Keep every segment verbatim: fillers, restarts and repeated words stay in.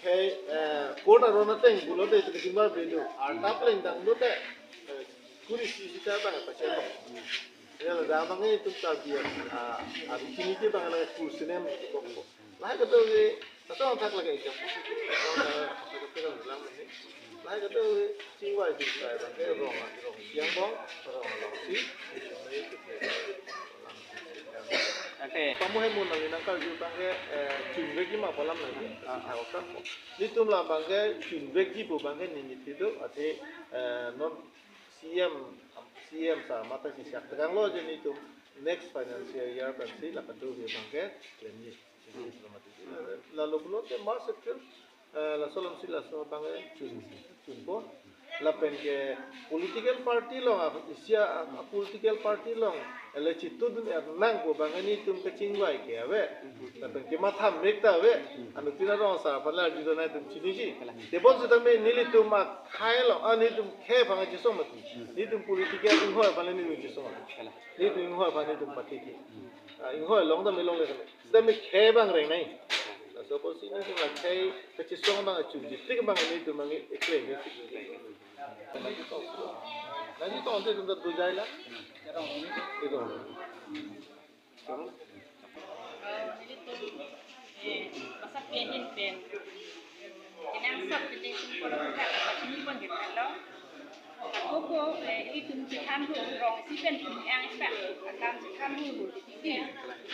Hey, eh, court aron ateng pulote itum kachingvai bedo. Arta pleng tanglote, eh, kuri isi sita bang pachelo. Ya, ladak abang itum Karbi, ah, ah, kini ke bang la kur sinem kok. Lahai kado ke, satu orang tak lagi jam. Lahai kado ke, chingvai chingvai bang ke rong, rong. Yang bong, rong, rong si. Okay. Pamu hem mun nang nangkarju bang ke, eh, chingvekji ma pu alam nangji. Ah, ah. Netum la bang ke chingvekji pu bang ke nini tidu athe, eh, non C M, C M sir mate si siak tekanglo je netum next financial year pensi la kado ke bang ke klemji. Lalu pulote March, April, eh, laso alam si laso bang ke chun, chunpo. Lapen ke political party along, ah, isi a, ah, political party along, ele chitudun er nangpo bang ke netum kachingvai ke ave. Lapen ke matham mek ta ave. Anuttin arong sar aphan la arju dona itum chiniji. Tebon sitame nelitum akhei along, ah, netum khei aphan chisong mati. Netum political inghoi aphan netum chisong mati. Netum inghoi aphan netum patiki. Ah, inghoi long tame longle kali. Sitame khei bang reng nai. Laso apotsi netum akhei kachisong bang achun ji tik bang netum bang eklem. Lagi to ante tum ta dujai la. Ito. Eh, nelitum, eh, Basapi ahin pen kenangsot pen itum pon ka pachini pon ke lo. Ako ko, eh, itum chithan hu rong isi pen pini ang ipa akam chithan hu hu titi.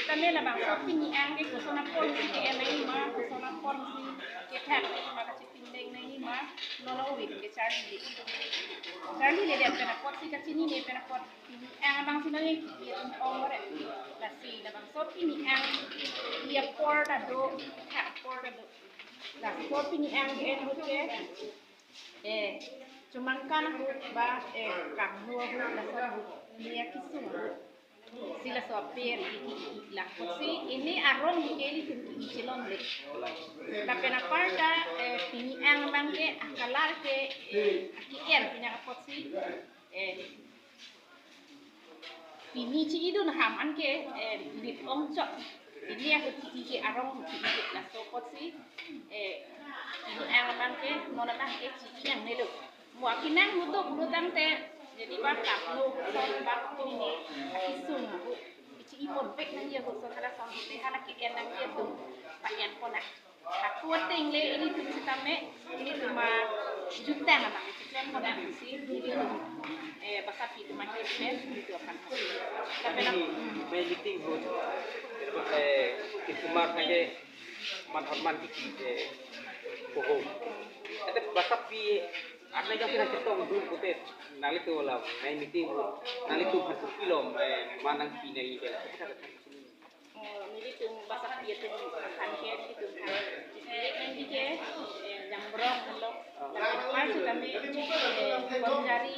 Tame labangso pini ang ke koson apor si ke-en nangji ma, koson apor si kethak nangji ma, kachipindeng nangji ma, nono wit ke charli. Charlile det pen apot si kachinine pen apot pini ang abang si nangji ke-en ong ore. Lasi labangso pini ang, iya apor ta do, kethak apor ta do. Laso pini ang ke-en ahut ke, eh, chomangkan ahut ba, eh, kangno ahut, laso ahut, pini akesung ahut. Si laso apor ke-i, i, i, la apotsi, pini arong ke ilitum ke-i chelongle. Lapen aparta, eh, pini ang abang ke, a-colour ke, eh, ake-er pini apotsi, eh, pini chi-idun ham anke, eh, lit ongchot. Pini ahut ke-i ke arong ke-i ke laso apotsi, eh, pini ang abang ke, non abang ke chi-i nangnelo. Mo akenang ahut do pulo tangte, jadi ba kangno, son ba pini akesung ahut. Chi-i pon pek nangji ahut, son hala son ahut te hala ke-en nangji ahut, pa-en pon nang. Ako ateng le ilitum sitame, ilitum ajutang abang, chiklem pon nang si, ilitum, eh, Basapi atum ahin pen, ilitum aphan. Lapen ap- May meeting ahut, eh, itum aphan ke, man hot man kiki, eh, poho. Ate Basapi, arnai jang si nangchetongdun pute, nanglitum la, may meeting ahut, nanglitum aphan kopilo, eh, man nangpi nangji ke. Oh, nelitum Basapi atum aphan ke, nelitum aphan. Neli nangji ke, eh, jamrong along. Lapen apar sitame, eh, pon jari.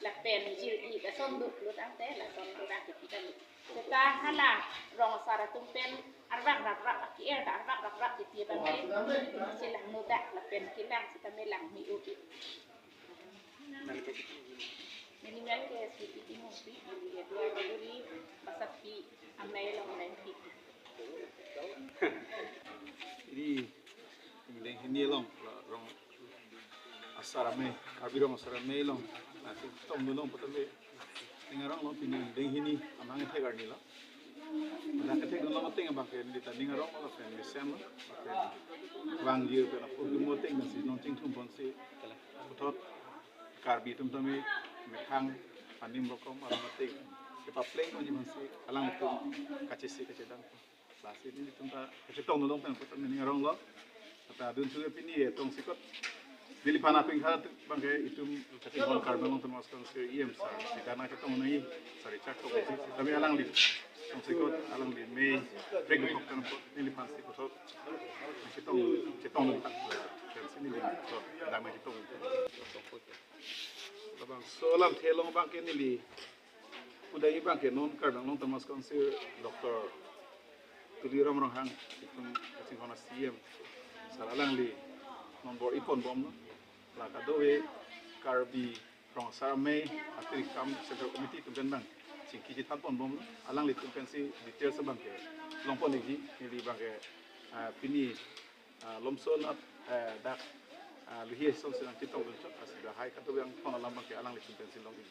Lapen jir-i lason do pulo tangte, lason do dak titi kami. Seta hala rong asar atum pen arvak raprap, ake-er ta arvak raprap titi abang ke. Si langno dak lapen kelang sitame lang me-o-i. Minimal ke S P T T Murti, Dua Duri, Basapi amei along nangpi. Ini, ini hini along, rong asar amei, Karbi Rong Asar Amei along, nangchetongdun long putame, ning arong long pini, deng hini, amang ethek arni lo. Nangkethekdun long ateng abang ke, neli ta ning arong lo, pen mesen lo, pen vangji, pen apor kimo ateng, nangsi nong chingthum ponsi, puthot, Karbi atum tame methang anim rokom alam ateng kepapleng nangji aphansi alanglitum kachisi kachedang. Lasi nelitum ta kachetongdun long pen kota mening arong lo. Kata dun suge pini ye tongsekot. Neliphan apin kha abang ke itum kachinghon Karbi Anglong Autonomous Council E M sir. Sita nangchetong nangji sari chak tok isi. Kami alangli tongsekot alangli mei brek kok kan neliphan si kosot. Chetong, chetong nang tak. Kan sini lagi. So, damai chetong. Labangso alamthe along abang ke neli, udah abang ke non Karbi Anglong Autonomous Council Doctor Tuliram Ronghang, itum kachinghon a-C E M, sar alangli non bor-i ponbomlo. La kadokave Karbi Rong Asar Amei, atiri kam Central Committee atum pen abang chingki chethan ponbomlo. Alanglitum pensi details abang ke longpon ikji, neli abang ke, ah, pini Ah, lomson at, eh, dak, ah, Luhi asong si nangchetongdun chot, lasi lahai kadokave angthon alam abangke alanglitum pensi long-ik.